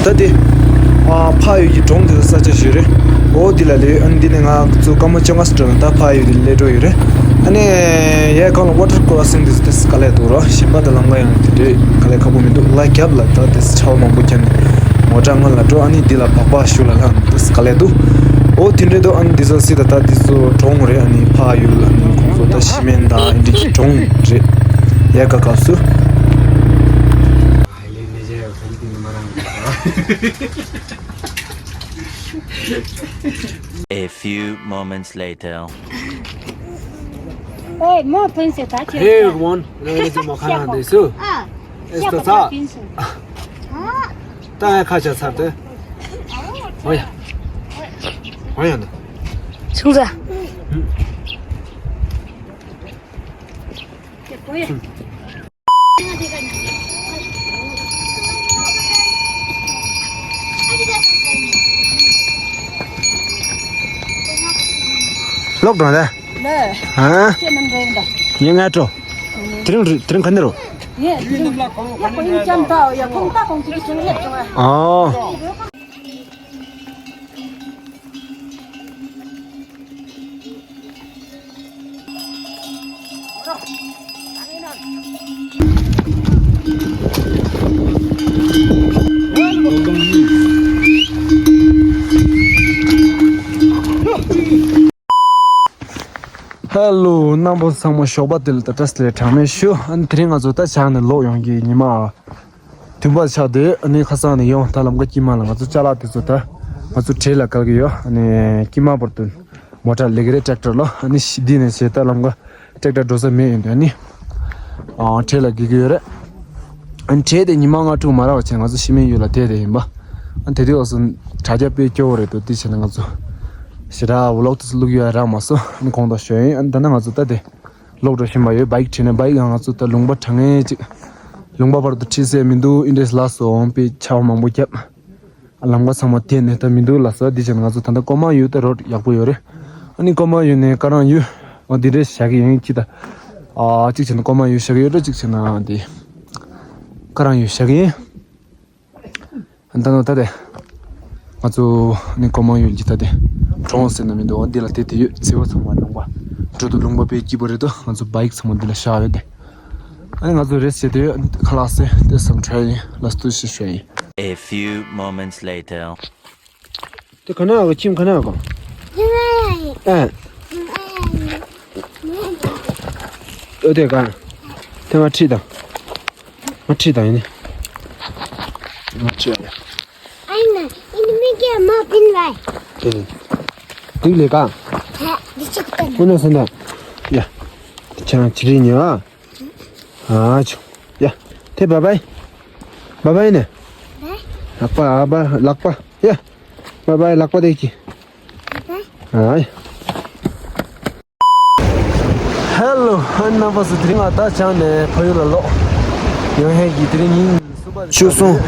ད་དེ། ཨ་ཕ་ཡུལ་གྱི་གྲོང་དེ་ཚོ་ས་ཆ་ཞིག་རེད། འོ་འདི་ལ་སླེབས་ཡོད། ཨ་ནི་འདི་ནས་ང་ཚོ་སྐར་མ་བཅོ་ལྔ་ཙམ་འགྲོ་ན་ད་ཕ་ཡུལ་དེ་སླེབས་འགྲོ་ཡོད་རེད། ཨ་ནི་ཡས་གང་ལ་ཝ་ཊར་ཀོ་རོ་སིང་དེ་ཚོ་དེ་ཚོ་དཀའ་ལས་འདུག་ར། ཞིམ་པ་དང་ལམ་ཁ་ཡང་དེ་འདྲའི་དཀའ་ལས་ཁག་པོ་མི་འདུག་ལ་རྒྱབ་ལ་ད་དེ་ཚོ་ཆར་པ་མང་པོ་བརྒྱབ་ནས་མོ་ཊ་སྔོན་ལ་འགྲོ། ཨ་ནི་འདི་ལ་སྦག་སྦག་གཞུག་ལ་ལྷག་ནས་དེ་ཚོ་དཀའ་ལས་འདུག་འོ་དེ་འདྲའི་འདུག་ཨ་ནི་འདི་ཚོ་སྲིད་ད་ད་འདི་ཚོ་གྲོང་རེད། ཨ་ནི་ཕ་ཡུལ་ཨ་ནི་ཁོང་ཚོ་ད་ཤི་མན་ད་ཨིན་དྲི་གི་གྲོང་རེད། ཡ་ག་སྐབས་སུ། A few moments later. ཨེ་མོ་ཕན་སེ་ད་ཁྱེད། Hey everyone. ང་ཚོ་མོ་ཁ་ཡང་འདི་སུ། ཨ། ཨེ་སྟོ་ཚ། ད་ཡ་ཁ་ཆ་ཚར་ཏེ། ཨོ་ཡ། ཨོ་ཡ་ན། ཆུང་ཚ། ལོག་འགྲོ་ན། ལེ། ཨ། ཁྱེད་རྣམ་འགྲོ་ཡིན་ད། ངས་ང་འགྲོ། དེ་རིང་རེད། དེ་རིང་ག་འདྲ་རོ། ངས་དེ་རིང་ཡ་ཁོང་ཡིན་ཅམ་ད་ཡ་ཁོང་ད་ཁོང་ཅིག་གི་ཁྱེད་སླེབས་བྱུང་ཨ། ཨོ། ཧེ་ལོ། རྣམ་པ་ཚང་མ་ཞོགས་པ་བདེ་ལེགས་དང་བཀྲ་ཤིས་བདེ་ལེགས་གྲངས་མེད་ཞུ། ཨ་ནི་དེ་རིང་ང་ཚོ་ད་བྱང་ནས་ལོག་ཡོང་གི་ཉི་མ་བདུན་པ་ཆགས་བསྡད། ཨ་ནི་ཁ་སང་ནས་ཡོང་ད་ལམ་ཁ་དཀྱིལ་མ་ལ་ང་ཚོ་ཅ་ལག་དེ་ཚོ་ད་ང་ཚོ་གྲས་ལ་བཀལ་གི་ཡོད། ཨ་ནི་དཀྱིལ་མ་བར་དུ། མོ་ཊ་ལེགས་རེད། ཊེག་ཊར་ལོ། ཨ་ནི་ཤི་འདི་ནས་བྱས་ད་ལམ་ཀ་ཊེག་ཊར་འགྲོ་ས་མེད་ཡིན་དུས་ཨ་ནི། ཨ་ཁྲལ་ལ་དགོས་ཀྱི་ཡོད་རེད། ཨ་ནི་ཁྲལ་དེ་ཉི་མ་ལྔ་དྲུག་མ་རག་བ་བྱས་ང་ཚོ་ཤི་མེད་ཡུལ་ལ་བསྡད་བསྡད་ཡིན་པ། ཨ་ནི་དེ་དུས་འོག་སུ་དྲ་རྒྱ་དཔེ་སྐྱོ་བོ་རེད་འདུག་དེ་བྱས་ན་ང་ཚོ་ཞེ་དྲག་ཝི་ལོག་དེ་ཚོ་བླུག་ཡ་རག་མ་སོང་། ཨ་ནི་གོང་དུ་ཞུས་ཡིན། ཨ་ནི་ད་ནི་ང་ཚོ་ད་དེ་ལོག་འགྲོ་བཞིན་པ་ཡོད། བྷའིག་ཁྲིད་ནས་བྷའིག་ཡང་ང་ཚོ་ད་ལུང་པ་གྲང་ངེས་ཅིག་ལུང་པ་བར་དུ་ཁྲིད་ས་མི་འདུག་ཨིན་དྲེས་ལགས་སོ་འོང་པའི་ཆར་པ་མང་པོ་བརྒྱབ། ལམ་ཁ་ཚང་མ་བལྟས་ནས་ད་མི་འདུག་ལགས་སོ། དེ་བྱས་ན་ང་ཚོ་ད་ལྟ་ཀོ་མ་ཡུལ་ད་རོ་ཌི་ཡག་པོ་ཡོད་རེད། ཨ་ནི་ཀོ་མ་ཡུལ་ནས་ཀ་རང་ཡུལ་འོ་འདི་འདྲས་བཞག་གི་ཡིན་ཅི་ད། ཨ་གཅིག་བྱས་ན་ཀོ་མ་ཡུལ་བཞག་གི་ཡོད་རེད། གཅིག་བྱས་ན་འདི་ཀ་རང་ཡུལ་བཞག་གི་ཡིན། ད་ནོ་ད་དེ་ང་ཚོ་ནི་ཀོ་མ་ཡུལ་གྱི་ད་དེ་གྲོང་ཟེར་ན་མི་འདུག་འོ་འདི་ལ་དེ་དེ་ཡོད། བྱིས་པ་ཚང་མ་ལུང་པ་འགྲོ་དུས་ལུང་པ་དཔེ་སྐྱིད་པོ་རེད་དོ། ང་ཚོ་བྷའིག་ཚང་མ་འདི་ལ་བཞག་ཡོད་དེ། ཨ་ནི་ང་ཚོ་རེས་བྱེད་དུས་ཁ་ལག་ཟས་དེ་སམ་ཁྲ་ཡིན་ལ་སྟུ་ཤི་ཤོད་ཡིན། A few moments later. དེ་ག་ན་ག་ཁྱིམ་ག་ན་ག་ཨ། ཨོ་དེ་ག་དེ་ང་ཁྲིད་དང་། ང་ཁྲིད་དང་ཡིན་ནི། ང་ཁྲིད་ཡ། ཨ་ན་ཨིན་མི་གེ་མ་པིན་བའི། དེ་ནི། དེ་ལས་ག་ཧ་འདི་ཅིག་ཏན། ཁོ་ན་སོང་ད། ཡ། དེ་ཆ་ཅི་རིགས་ཉོ་ཨ། ཨ་ཆུ། ཡ། དེ་བ་བའི། བ་བའི་ནས། ལག་པ་ཨ་བ་ལག་པ། ཡ། བ་བའི་ལག་པ་དེ་ཀྱི། ཨ། ཧེ་ལོ། ཨ་ནི་རྣམ་པ་ཚོ་དེ་རིང་ང་ད་ཆང་ནས་ཕ་ཡུལ་ལ་ལོག་ཡོང་ཧེ་གི་དེ་རིང་ཉིན་གསུམ་པ་རེད། ཤུགས་སོང་།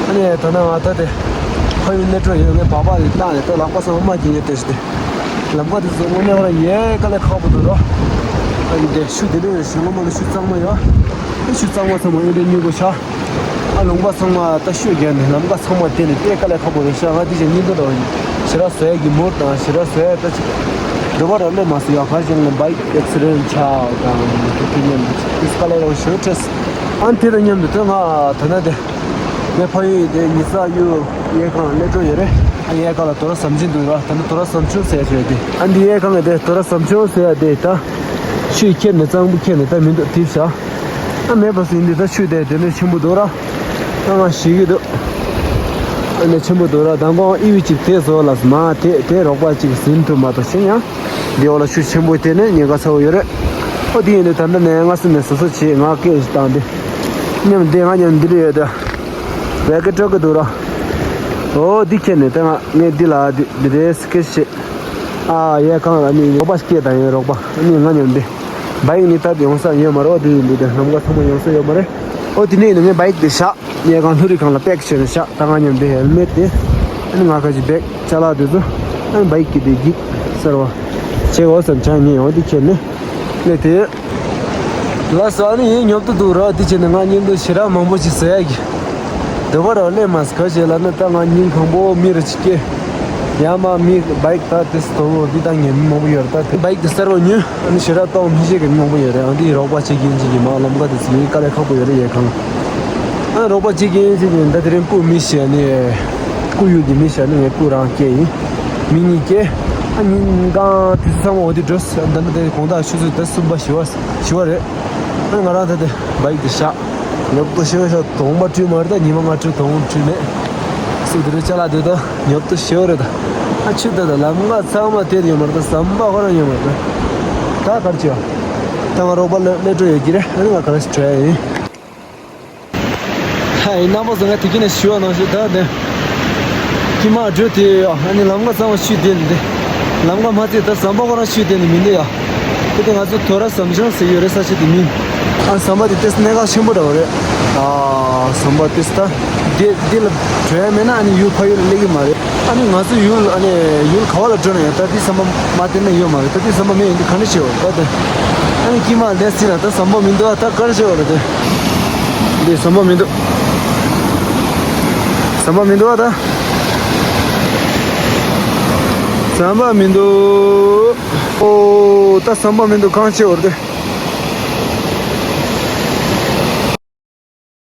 ཨ་ནི་ད་ནང་ང་ད་དེ་ཕ་ཡུལ་སླེབས་འགྲོ་ཡོད། ངས་སྦག་སྦག་དེ་བཏང་ནས་ད་ལག་པ་ཚང་མ་སྐྱེ་ཉེ་བལྟས་ཤི་དེ། ལམ་ཁ་དེ་ཚོ་དངོས་གནས་ཁོ་རང་ཡལ་དཀའ་ལས་ཁག་པོ་འདུག་རོ། ཨ་ནི་དེ་ཤུགས་དེ་འདྲ་ཡོད་ཤི་ངོ་མ་ལ་ཤུགས་གཙང་མ་ཡོད། ཨ་ཤུགས་གཙང་མ་ཚང་མ་ཨེ་འདྲ་ཉུལ་དགོས་ཤག་ཨ་ལུང་པ་ཚང་མ་ད་ཤུགས་རྒྱག་ནས་ལམ་ཁ་ཚང་མ་བལྟས་ནས་དེ་དཀའ་ལས་ཁག་པོ་རེད་ཤག་ང་དེ་བཞིན་སྙིང་དོན་དང་ཞེ་དྲག་བཟོ་ཡ་གི་མུར་དང་ཞེ་དྲག་བཟོ་ཡ་ད་ཅིག་འདོད་པ་རང་སླེབས་མ་སོང་ཡ། ག་ཞིག་ལ་བྷའིག་ཨེག་སི་རེན་ཆགས་དང་དེ་མཉམ་དུ་དེ་དཀའ་ལས་ཡོད་ཤོད་ཁྲེས། ཨ་ནི་དེ་དང་མཉམ་དུ་ད་ང་ད་ན་དེ་ངའི་ཕ་ཡུལ་དེ་ཉི་ཚ་གཡུ་གཡས་ཁང་སླེབས་འགྲོ་ཡོད་རེད། ཨ་གཡས་ཁང་ལ་དོ་ར་ཟམ་ཆུང་འདུག་ར། ད་ནི་དོ་ར་ཟམ་ཆུང་ཟེར་ཡ་ཞིག་ཡོད་དེ། ཨ་འདི་གཡས་ཁང་གི་དེ་དོ་ར་ཟམ་ཆུང་ཟེར་ཡ་དེ་ད་ཤུལ་ཁྱེར་ནས་གཙང་པོ་ཁྱེར་ནས་ད་མི་འདུག་དེ་བཞག་ཨ་མེད་པ་ཟིན་འདི་ད་ཆུ་དེ་དེ་འདྲ་ཆེན་པོ་འདུག་ར། ཨ་ང་ཞིག་གི་འདུག་ཨ་ནི་ཆེན་པོ་འདུག་ར། མདང་དགོང་ཨི་བི་ཅིག་དེ་བཟོ་ལ་མ་དེ་དེ་རོགས་པ་ཅིག་ཟིན་ཐུབ་མ་ཐུབ་ཤེས་ཡང་། འདི་འོག་ལ་ཆུ་ཆེན་པོ་དེ་ནས་ཉེན་ཁ་ཚ་བོ་ཡོད་རེད། ཨོ་དེ་ཡིན་དུས་ད་ལྟ་ནས་ང་སེམས་ནས་སོ་སོ་བྱེད་ང་སྐད་ཞིག་བཏང་སྟེ། མཉམ་དེ་ང་མཉམ་འདི་རེད་ཡོད་ད། བད་ཀི་སྤྲོད་གི་འདུག་ར། ཨོ་འདི་ཁྱེར་ནས་ད་ང་ངས་འདི་ལ་འདི་འདི་རེད་སྐད་བཤད། ཨ་ཡས་གང་ལ་ནི་རོགས་པ་སྐད་དང་ཡོད་རོགས་པ་ནི་ང་མཉམ་འདི། བ་ཡིག་ནི་ད་ཡོང་ས་ཡོད་མ་རེད། ཨོ་དེ་ཡིན་དུས་ད་ལམ་ཁ་ཚང་མ་ཡོང་ས་ཡོད་མ་རེད། ཨོ་དེ་ནས་ཡིན་ནི་ངས་བ་ཡིག་དེ་བཞག་ཡས་གང་ལྷུ་རི་གང་ལ་པེག་བྱས་ནས་བཞག་ད་ང་མཉམ་འདི་ཧེལ་མེད་དེ། ཨ་ནི་ང་ཁ་ཅིག་བེག་ཅ་ལག་དེ་ཚོ། ཨ་ནི་བ་ཡིག་གི་དེ་འགྱིག་གསར་བ། བྱེད་འོ་བསམ་ཆང་ཉེ་ཡོང་དེ་ཁྱེར་ནས། ལས་དེ། ལགས་སོ། ཨ་ནི་ཡིན་ཉོབ་ཏུ་འདུག་ར། དེ་བྱས་ནས་ང་བརྙན་ཐུང་ཞེ་དྲག་མང་པོ་ཞིག་བཟོ་ཡ་གི། འདོད་པ་རང་སླེབས་མ་སོང་ག་ཞེས་ལབ་ན་ད་ང་ཉིན་གང་པོ་མི་རེ་ཅིག་སྐྱེ། ཡང་མ་མི་བ་ཡིག་ད་དེ་སྟོང་འདི་ད་ངས་མི་མང་པོ་ཡོད་རེད། ད་དེ་བ་ཡིག་དེ་གསར་པ་ཉོས། ཨ་ནི་ཞེ་དྲག་གཏོང་མི་ཤེས་མཁན་མང་པོ་ཡོད་རེད། ཨ་འདི་རོགས་པ་བྱེད་མཁན་ཅིག་གི་མ་ལམ་ཁ་དེ་ཚོ་ཡིན་དཀའ་ལས་ཁག་པོ་ཡོད་རེད་ཡས་གང་། ཨ་རོགས་པ་བྱེད་མཁན་ཅིག་ཡིན་ད་དེ་རིང་སྤུ་མི་ཤེས་ནི། སྤུ་ཡུལ་གྱི་མི་ཤེས་ནི་ངས་སྤུ་རང་སྐྱེ་ཡིན། མི་གཉིས་སྐྱེ། ཨ་ཉིན་གང་དེ་ཚོ་ཚང་མ་འོ་དེ་འགྲོ་ཟེར་ད་ནི་དེ་དགོང་དག་ཆུ་ཚོད་དེ་གསུམ་པ་བཞི་པ་བཞི་པ་རེད། ཨ་ང་རང་ད་དེ་བ་ཡིག་དེ་བཞག་ཉོབ་ཏོ་ཤི་བ་ཤ་དོང་པ་བྲུས་མ་རེད། ད་ཉི་མ་ལྔ་བྲུས་དོང་བྲུས་མེད། སུ་དེ་རེད་ཅ་ལག་དེ་ད་ཉོབ་ཏོ་ཤི་བ་རེད་ད། ཨ་ཆུ་ད་ད་ལམ་ཁ་ཚང་མ་དེ་ཡོད་མ་རེད། ད་ཟམ་པ་ཁོ་རང་ཡོད་མ་རེད། ད་གར་ཅི་ཡ། ད་ང་རོགས་པ་ལ་སླེབས་འགྲོ་ཡོད་ཀྱི་རེད། ཨ་ནི་ང་ག་རེ་ཞིག་བྲོས་ཡ་ཡིན། ཧའི་རྣམ་པ་ཚོ་ང་དེ་གི་ནས་ཞུ་བ་ནང་བཞིན་ད་དེ། ཀྱི་མ་འགྲོ་དེ་ཡོད། ཨ་ནི་ལམ་ཁ་ཚང་མ་ཆུ་དེ་ནི་དེ། ལམ་ཁ་མ་ཚད་ད་ཟམ་པ་ཁོ་རང་ཆུ་དེ་ནི་མིན་འདུག་ཡ། དེ་དེ་ང་ཚོ་དོ་ར་ཟམ་ཆུང་ཟེར་ཡོད་རེད་ས་ཆ་དེ་མིན། ཨ་ཟམ་པ་དེ་ཏེས་གནད་འགག་ཆེན་པོ་འདྲ་བོ་རེད། ཨ་ཟམ་པ་ཏེས་ད། དེ་དེ་ལ་བྲོས་ཡ་མེད་ན་ཨ་ནི་ཡུལ་ཕ་ཡུལ་ལ་སླེབས་ཀྱི་མ་རེད། ཨ་ནི་ང་ཚོ་ཡུལ་ཨ་ནི་ཡུལ་ག་བ་ལ་འགྲོ་ན་ཡང་ད་དེ་ཟམ་པ་མ་བསྟན་ན་ཡོད་མ་རེད། ད་དེ་ཟམ་པ་མེད་ཡིན་དུས་ག་འདྲ་བྱེད་འོ་ད་དེ། ཨ་ནི་ཀྱི་མ་ལས་ཟིན་ན་ད་ཟམ་པ་མི་འདུག་ཨ་ད་ག་རེ་བྱེད་འོ་རེད་དེ། འདི་ཟམ་པ་མི་འདུག་ཟམ་པ་མི་འདུག་ཨ་ད། ཟམ་པ་མི་འདུག་ཨོ་ད་ཟམ་པ་མི་འདུག་གང་བྱེད་འོ་རེད་དེ།